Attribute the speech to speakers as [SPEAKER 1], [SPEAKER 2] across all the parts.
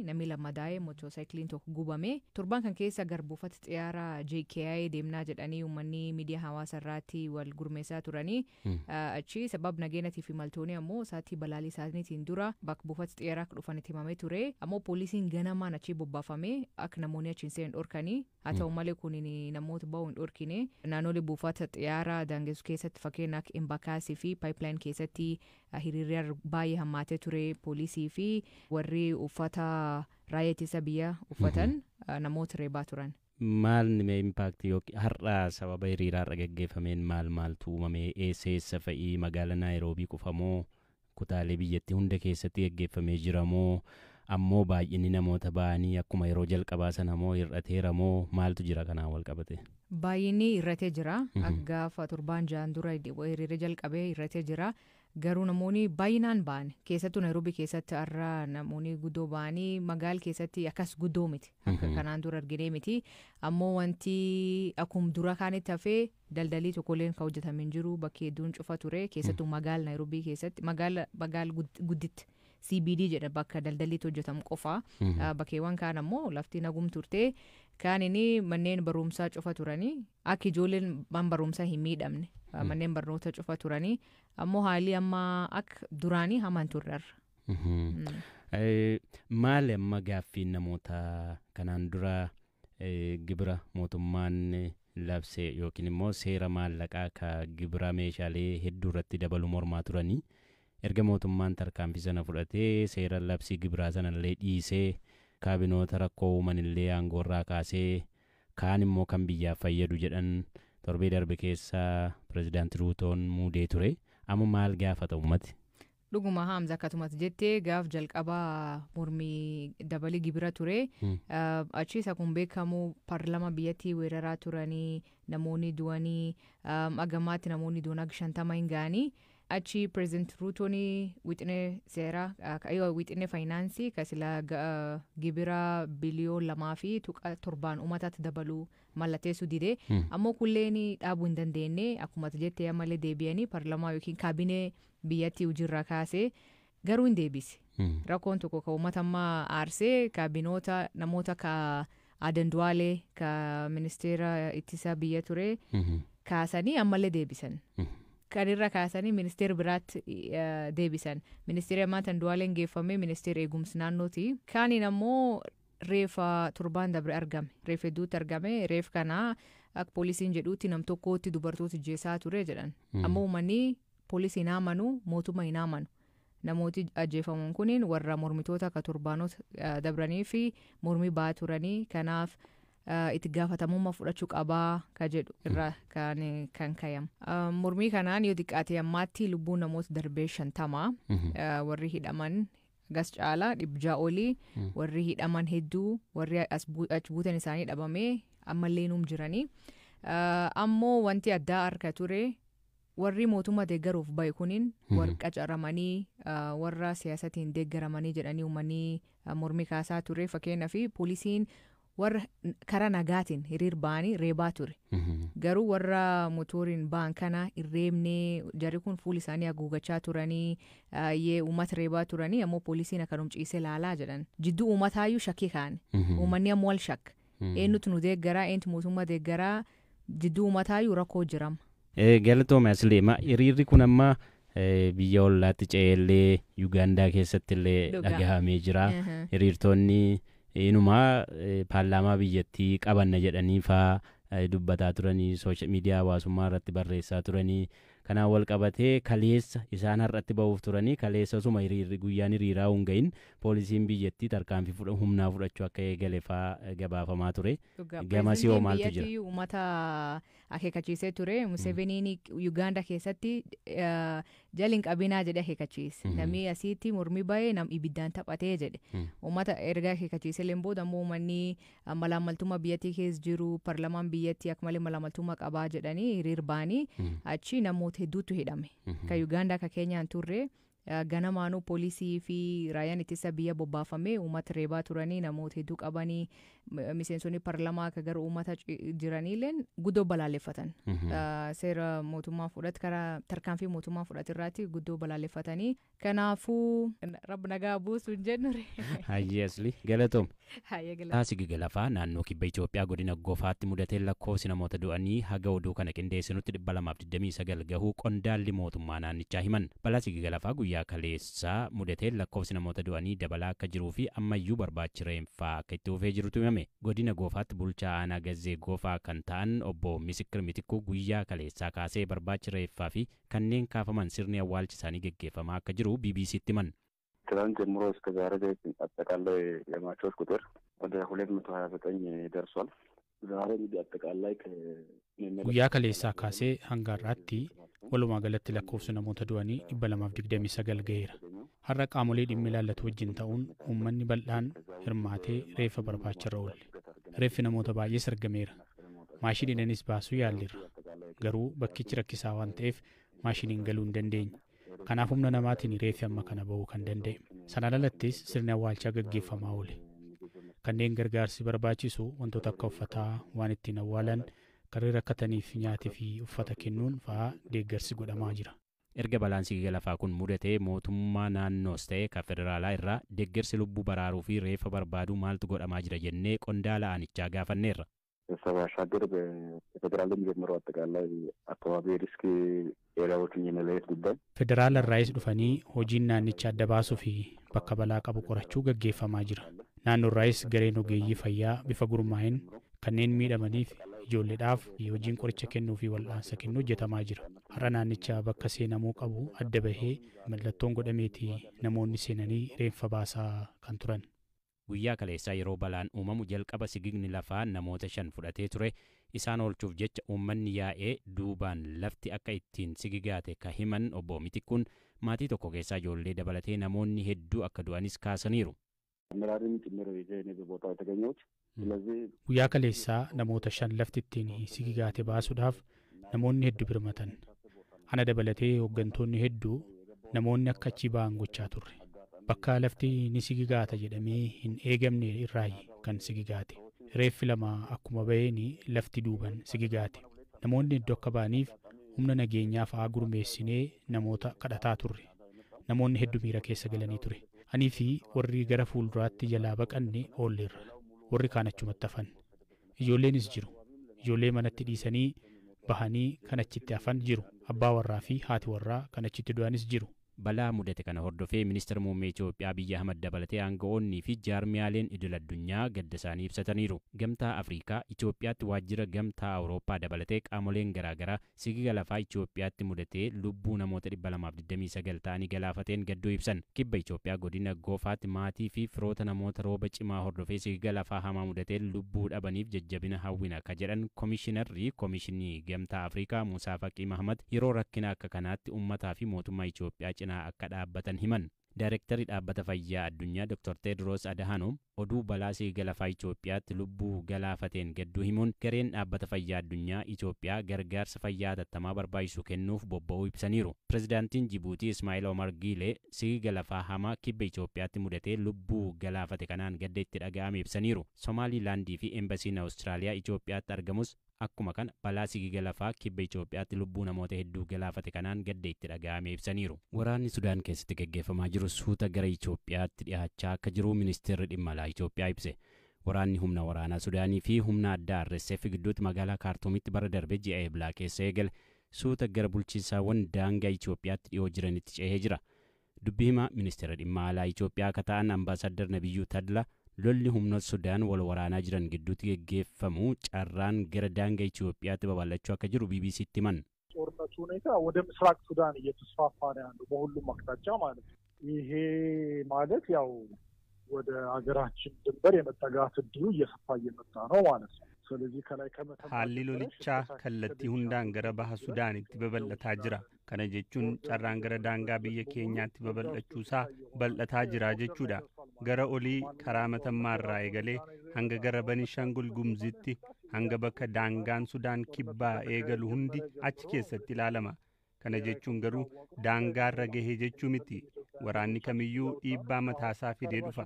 [SPEAKER 1] Namni lama daa'ee, motorsaayikiliin tokko gubame. Torban kan keessa gara buufata xiyyaara JKIA deemnaa jedhanii uummanni miidiyaa hawaasaa irratti wal gurmeessaa turanii. Achi sabab nageenyaatiif imaltoonni ammoo sa'aatii balaalii isaaniitiin dura bakka buufata xiyyaaraa akka dhufan itti himamee ture. Ammoo poolisiin ganamaan achi bobbaafamee akka namoonni achi hin seenne dhorkanii. Haa ta'u malee kun namoota ba'uu hin dhorkine. Naannolee buufata xiyyaaraa daangessu keessatti, fakkeenya akka Embakaasii fi Pipeline keessatti, hiriirri baay'ee hammaatee ture. Poolisii fi warri uffata raayyaa ittisa biyyaa uffatan namoota reebaa turan.
[SPEAKER 2] Maal mee impact yookiin har'a sababa hiriiraa har'a gaggeeffameen maal maaltu uumame? Eessa eessa fa'ii? Magaalaa Naayiroobii qofa moo kutaalee biyyattii hunda keessatti gaggeeffamee jira moo ammoo baay'inni namoota ba'anii akkuma yeroo jalqabaa sana moo hir'ateera moo maaltu jira kanaan wal qabate?
[SPEAKER 1] Baay'inni hir'atee jira. Gaafa torbaan 6 dura hiriira jalqabee hir'atee jira. Garuu namoonni baay'inaan ba'an. Keessattuu Naayiroobii keessatti har'a namoonni guddoo ba'anii, magaala keessatti akkas guddoo miti. Akka kanaan dura arginee miti. Ammoo wanti akkuma dura kaanitti hafee, daldalii tokkolleen kan hojjetame hin jiru, bakki hedduun cufa ture, keessattuu magaala Naayiroobii keessatti, magaala gudditti. CBD jedha, bakka daldalliitti hojjetamu qofa. Bakkeewwan kaan ammoo lafti nagum turte. Kaanini manneen barumsaa cufa turanii, akka ijoolleen man barumsaa hin miidhamne manneen barnoota cufa turanii. Ammoo haalli amma akka duraanii hamaan turreerra.
[SPEAKER 2] Maali amma gaaffiin namoota kanaan dura gibira mootummaan labse yookiin immoo seera maallaqaa ka gibira meeshaalee hedduu irratti dabalu mormaa turanii, erga mootummaan tarkaanfii sana fudhatee, seera labsii gibiraa sana illee dhiisee, kaabinoota rakkoo uuman illee aangoorraa kaasee, kaan immoo kan biyyaaf fayyadu jedhan torbee darbe keessa pirezidaanti Ruutoon muudee ture, amma maal gaafata uummati?
[SPEAKER 1] Dhuguma Haamza, akkasumas jettee, gaaf jalqabaa mormii dabalii gibira ture. Achiis akkuma beekamu paarlama biyyattii weeraraa turanii, namoonni du'anii, agamaatti namoonni du'an akka 50 hin ga'anii. Achi pireezidant Ruutoon wixinee seeraa, wixinee faayinaansii kan sila gibira biliyoon 2.7 uummatatti dabaluu mallatteessuu dide. Ammoo kulleen dhaabuu hin dandeenye. Akkuma jettee ammallee deebi'anii paarlamaa yookiin kaabinee biyyattii hojiirraa kaasee, garuu hin deebise. Rakkoon tokko kan uummata ammaa aarsee, kaabinoota namoota ka Adan Duwaalee, ka ministeera ittisa biyya ture, kaasanii ammallee deebisan. Kan irra kaasanii ministeera biraatti deebisan. Ministeerri ammaa tan Duwaaleen geeffame ministeera eegumsa naannooti. Kaaniin ammoo reefa torbaan dabre argame. Reefa hedduutti argame. Reef kana akka poolisiin jedhutti nam tokkootti dubartoota ajjeesaa ture jedhan. Ammoo uummanni poolisii hin amanu, mootummaa hin amanu. Namooti ajjeefaman kuniin warra mormitoota akka torbaanota dabranii fi mormii ba'aa turanii, kanaaf itti gaafatamummaa fudhachuu qabaa ka jedhu irraa kan kayamu. Mormii kanaan yoo xiqqaate ammaatti lubbuun namoota darbee 50, warri hidhaman gas caalaa 600 olii, warri hidhaman hedduu, warri achi buutan isaanii dhabamee ammallee nuum jiranii. Ammoo wanti addaa harka ture, warri mootummaa deeggaruuf bahe kuniin warra qacaramanii, warra siyaasatiin deeggaramanii jedhanii uummanni mormii kaasaa ture. Fakkeenyaaf poolisiin warra karaa nagaatiin hiriir ba'anii reebaa ture. Garuu warra motoriin ba'an kana hin reebnee, jarri kun fuula isaanii haguugachaa turanii uummata reebaa turanii, ammoo poolisiin akkanum ciisee laalaa jedhan. Jidduu uummataayyuu shakkii kaane. Uummanni ammoo wal shakka. Eenyutu nu deeggaraa, eenyutu mootummaa deeggaraa? Jidduu uummataayyuu rakkoo jirama.
[SPEAKER 2] Galatoome Asleema, hiriirri kun amma biyya ollaatti ce'ellee Yuugaandaa keessatti illee dhagahamee jira. Hiriirtonni inumaa paarlaamaa biyyattii qabanna jedhanii faa dubbataa turanii, sooshaal miidiyaa hawaasummaa irratti barreessaa turanii. Kanaan wal qabatee kaleessa isaan har'atti ba'uuf turanii, kaleessa osuma hiriirri guyyaan hiriiraa hin gahin poolisiin biyyattii tarkaanfii humnaa fudhachuu akka eegale faa gabaafamaa ture. Gamasii hoo maaltu jira?
[SPEAKER 1] Uummata akeekkachiisee ture. Museveniin Yuugaandaa keessatti jala hin qabinaa jedhe akeekkachiise. Namni asitti mormii bahee nam ibiddaan taphatee jedhe. Uummata erga akeekkachiisee illee booda ammoo uummanni malaamaltummaa biyyattii keessa jiru, paarlaamaan biyyattii akka malee malaamaltummaa qabaa jedhanii hiriir ba'anii, achi namoota hedduutu hidhame. Ka Yuugaandaa ka Keenyaan turre. Ganamaanuu poolisii fi raayyaan ittisa biyya bobbaafamee uummata reebaa turanii, namoota hedduu qabanii, miseensonni paarlamaa akka gara uummata jiraniilleen guddoo balaaleffatan. Seera mootummaa fudhate, karaa tarkaanfii mootummaa fudhate irraatti guddoo balaaleffatanii. Kanaafuu rabbi nagaa buusu hin jennu.
[SPEAKER 2] Hayyee Asli, galatoom.
[SPEAKER 1] Hayyee, galatoom.
[SPEAKER 2] Sigiga lafaa naannoo kibba Itoophiyaa godina Gofaatti mudateen lakkoofsi namoota du'anii haga oduu kana qindeessinutti 229 gahuu qondaalli mootummaa naannichaa himan. Balaa sigiga lafaa guyyaa kaleessaa mudateen lakkoofsi namoota du'anii dabalaa akka jiruu fi ammayyuu barbaachi reenfaa akka itti fufee jirutu himame. Godina Goofaatti bulchaa aanaa Gazzee Goofaa kan ta'an obbo Misikir Mitikkuu guyyaa kaleessaa kaasee barbaachi reeffaa fi kanneen kaafaman sirni awwaalchi isaanii geggeeffamaa akka jiru BBCtti himan.
[SPEAKER 3] ትናንት ጀምሮ እስከ ዛሬ ድረስ አጠቃላይ የሟቾች ቁጥር ወደ 229 ደርሷል። ዛሬ እንግዲህ አጠቃላይ
[SPEAKER 4] Guyyaa kaleessaa kaasee hanga har'aatti walumaa galatti lakkoofsi namoota du'anii 229 gaheera. Har'a qaamolee dhimmi ilaallatu wajjin ta'uun uummanni bal'aan hirmaatee reeffa barbaacharra oolle. Reeffi namoota baay'ees argameera. Maashiniidhaanis baasuu yaalleerra. Garuu bakkichi rakkisaa waan ta'eef maashiniin galuu hin dandeenye. Kanaaf humna namaatiin reeffi amma kana bahuu kan danda'e. Sanaan alattis sirni awwaalchaa gaggeeffamaa oole. Kanneen gargaarsi barbaachisu wantoota akka uffataa, waan ittiin awwaalan, kanneen rakkataniif nyaatii fi uffata kennuun fa'aa deeggarsi godhamaa jira.
[SPEAKER 2] Erga balaan sigiga lafaa kun mudatee mootummaa naannoos ta'e kan federaalaa irraa deeggarsi lubbuu baraaruu fi reeffa barbaaduu maaltu godhamaa jira jennee qondaala aanichaa gaafanneerra.
[SPEAKER 3] ከዛ ባሻገር በፌዴራልም ጀምሮ አጠቃላይ አካባቢ ሪስክ ኤሪያዎችን የመለየት ጉዳይ
[SPEAKER 4] Federaala irraayis dhufanii hojiin naannicha adda baasuu fi bakka balaa qabu qorachuu gaggeeffamaa jira. Naannoo irraayis gareen ogeeyyii fayyaa bifa gurmaa'een kanneen miidhamaniif ijoolleedhaaf hojiin qoricha kennuu fi wal'aansa kennuu hojjetamaa jira. Har'a naannicha bakka seenamuu qabu adda bahee mallattoon godhameeti namoonni seenanii reenfa baasaa kan turan.
[SPEAKER 2] Guyyaa kaleessaa yeroo balaan uumamu jalqaba sigigni lafaa namoota shan fudhatee ture. Isaan oolchuuf jecha uummanni yaa'ee duubaan lafti akka ittiin sigigaate ka himan obbo Mitikkuun maatii tokko keessaa ijoollee dabalatee namoonni hedduu akka du'anis kaasaniiru.
[SPEAKER 3] አመራርም ጭምር ይዤ እኔ በቦታው የተገኘሁት። ስለዚህ
[SPEAKER 4] Guyyaa kaleessaa namoota shan lafti ittiin sigigaate baasuudhaaf namoonni hedduu birmatan. Ana dabalatee hooggantoonni hedduu namoonni akka achi ba'an gochaa turre. Bakka lafti ni sigigaata jedhamee hin eegamne irraayi kan sigigaate. Reeffi lama akkuma ba'een lafti duuban sigigaate. Namoonni hedduu akka ba'aniif humna nageenyaa fa'aa gurmeessinee namoota kadhataa turre. Namoonni hedduu miira keessa galanii ture. Anii fi warri gara fuulduraatti jalaa baqanne oolleerra. Warri kaan achumatti hafan. Ijoolleenis jiru. Ijoollee manatti dhiisanii bahanii kan achitti hafan jiru. Abbaa warraa fi haati warraa kan achitti du'anis jiru.
[SPEAKER 2] Balaa mudate kana hordofee ministeera muummee Itoophiyaa Abiyyi Ahmad dabalatee aanga'oonnii fi jaarmiyaaleen idil addunyaa gadda isaanii ibsataniiru. Gamtaa Afrikaa, Itoophiyaatti waajjira Gamtaa Awurooppaa dabalatee qaamoleen garaagaraa sigiga lafaa Itoophiyaatti mudatee lubbuu namoota 229 ta'anii galaafateen gadduu ibsan. Kibba Itoophiyaa godina Goofaatti maatii fi firoota namoota rooba cimaa hordofee sigiga lafaa hamaa mudatee lubbuu dhabaniif jajjabina hawwina ka jedhan Komishinarri Komishinii Gamtaa Afrikaa Musaa Faqii Mahamad yeroo rakkina akka kanaatti uummataa fi mootummaa Itoophiyaa cinaa akka dhaabbatan himan. Daayirektarri dhaabbata fayyaa addunyaa Dr. Teedros Adhanom oduu balaa sigiga lafaa Itoophiyaatti lubbuu galaafateen gadduu himuun gareen dhaabbata fayyaa addunyaa Itoophiyaa gargaarsa fayyaa hatattamaa barbaachisu kennuuf bobba'uu ibsaniiru. Pirezidaantiin Jibuutii Ismaa'il Omar Giilee sigiga lafaa hamaa kibba Itoophiyaatti mudatee lubbuu galaafate kanaan gadda itti dhaga'ame ibsaniiru. Somaaliilaandii fi Embasiin Awustiraaliyaa Itoophiyaatti argamus akkuma kana balaa sigiga lafaa kibba Itoophiyaatti lubbuu namoota hedduu galaafate kanaan gadda itti dhaga'ame ibsaniiru. Waraanni Sudaan keessatti gaggeeffamaa jiru suuta gara Itoophiyaatti dhiyaachaa akka jiru ministeerri dhimma alaa Itoophiyaa ibse. Waraanni humna waraanaa Sudaanii fi humna addaa RSF gidduutti magaalaa Kaartuumitti bara darbe ji'a Eeblaa keessa eegale suuta gara bulchiinsaawwan daangaa Itoophiyaatti dhiyoo jiranitti ce'ee jira. Dubbii himaa ministeera dhimma alaa Itoophiyaa akka ta'an Ambaasaddar Nabiyyuu Tadla lolli humnoota Sudaan wal waraanaa jiran gidduutti geggeeffamu carraan gara daangaa Itoophiyaatti babal'achuu akka jiru BBCtti himan.
[SPEAKER 5] ጦርነቱ ሁኔታ ወደ ምስራቅ ሱዳን እየተስፋፋ ነው ያለው በሁሉም አቅጣጫ ማለት ነው። ይሄ ማለት ያው ወደ ሀገራችን ድንበር የመጠጋት እድሉ እየሰፋ እየመጣ ነው ማለት ነው። ስለዚህ ከላይ ከመተማ
[SPEAKER 6] Haalli lolichaa kallattii hundaan gara baha Sudaanitti babal'ataa jira. Kana jechuun carraan gara daangaa biyya keenyaatti babal'achuusaa bal'ataa jira jechuudha. Gara olii karaa Matammaarraa eegalee hanga gara Benishangul Gumzitti hanga bakka daangaan Sudaan kibbaa eegalu hundi achi keessatti ilaalama. Kana jechuun garuu daangaarra gahee jechuu miti. Waraanni kamiyyuu dhiibbaa mataasaa fidee dhufa.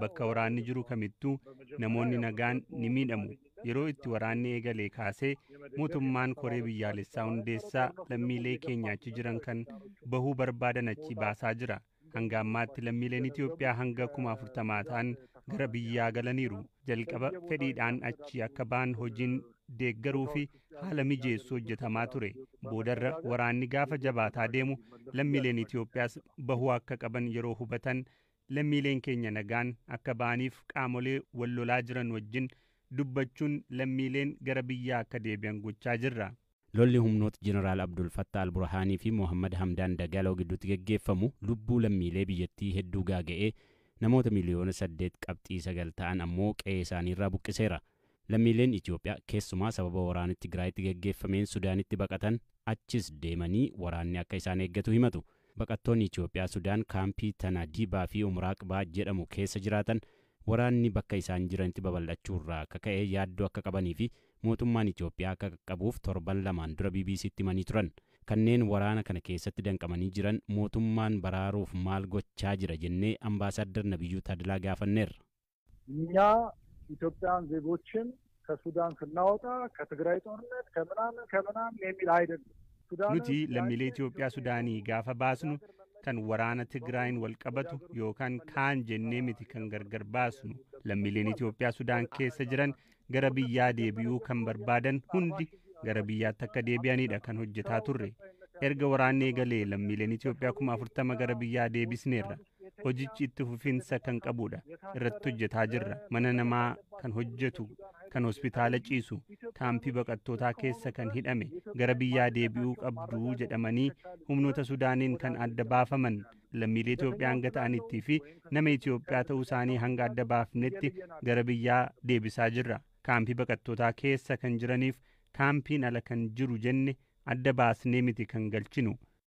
[SPEAKER 6] Bakka waraanni jiru kamittuu namoonni nagaan ni miidhamu. Yeroo itti waraanni eegalee kaasee mootummaan koree biyyaalessaa hundeessaa lammiilee keenya achi jiran kan bahuu barbaadan achi baasaa jira. Hanga ammaatti lammiileen Itoophiyaa hanga 40,000 ta'an gara biyyaa galaniiru. Jalqaba fedhiidhaan achi akka ba'an hojiin deeggaruu fi haala mijeessu hojjetamaa ture. Boodarra waraanni gaafa jabaataa deemu lammiileen Itoophiyaas bahuu akka qaban yeroo hubatan lammiileen keenya nagaan akka ba'aniif qaamolee wal lolaa jiran wajjin dubbachuun lammiileen gara biyyaa akka deebi'an gochaa jirra.
[SPEAKER 2] Lolli humnoota Jeneraal Abdul Fattah Al-Burhaanii fi Mohammad Hamdaan Dagaaloo gidduutti geggeeffamu lubbuu lammiilee biyyattii hedduu gaaga'ee namoota miliyoona 8.9 ta'an ammoo qe'ee isaaniirraa buqqiseera. Lammiileen Itoophiyaa keessumaa sababa waraana Tigraayitti geggeeffameen Sudaanitti baqatan achis deemanii waraanni akka isaan eeggatu himatu. Baqattoonni Itoophiyaa Sudaan kaampii Tanadiibaa fi Umraaqbaa jedhamu keessa jiraatan waraanni bakka isaan jiranitti babal'achuurraa akka ka'e yaaddoo akka qabanii fi mootummaan Itoophiyaa akka qaqqabuuf torban lamaan dura BBCtti himanii turan. Kanneen waraana kana keessatti danqamanii jiran mootummaan baraaruuf maal gochaa jira jennee Ambaasaddar Nabiyyuu Tadilaa gaafanneerra.
[SPEAKER 5] እኛ ኢትዮጵያን ዜጎችን ከሱዳን ስናወጣ ከትግራይ ጦርነት ከምናምን ከምናምን የሚል አይደለም።
[SPEAKER 6] Nuti lammiilee Itoophiyaa Sudaanii gaafa baasnu kan waraana Tigraayin wal qabatu yookaan kaan jennee miti kan gargar baasnu. Lammiileen Itoophiyaa Sudaan keessa jiran gara biyyaa deebi'uu kan barbaadan hundi gara biyyaatti akka deebi'anidha kan hojjetaa turre. Erga waraanni eegalee lammiileen Itoophiyaa 40,000 gara biyyaa deebisneerra. Hojichi itti fufinsa kan qabudha. Irratti hojjetaa jirra. Mana namaa kan hojjetu, kan hospitaala ciisu, kaampii baqattootaa keessa kan hidhame, gara biyyaa deebi'uu qabdu jedhamanii humnoota Sudaaniin kan adda baafaman lammiilee Itoophiyaa hanga ta'anittii fi nama Itoophiyaa ta'uu isaanii hanga adda baafnetti gara biyyaa deebisaa jirra. Kaampii baqattootaa keessa kan jiraniif kaampiin ala kan jiru jenne adda baasnee miti kan galchinu.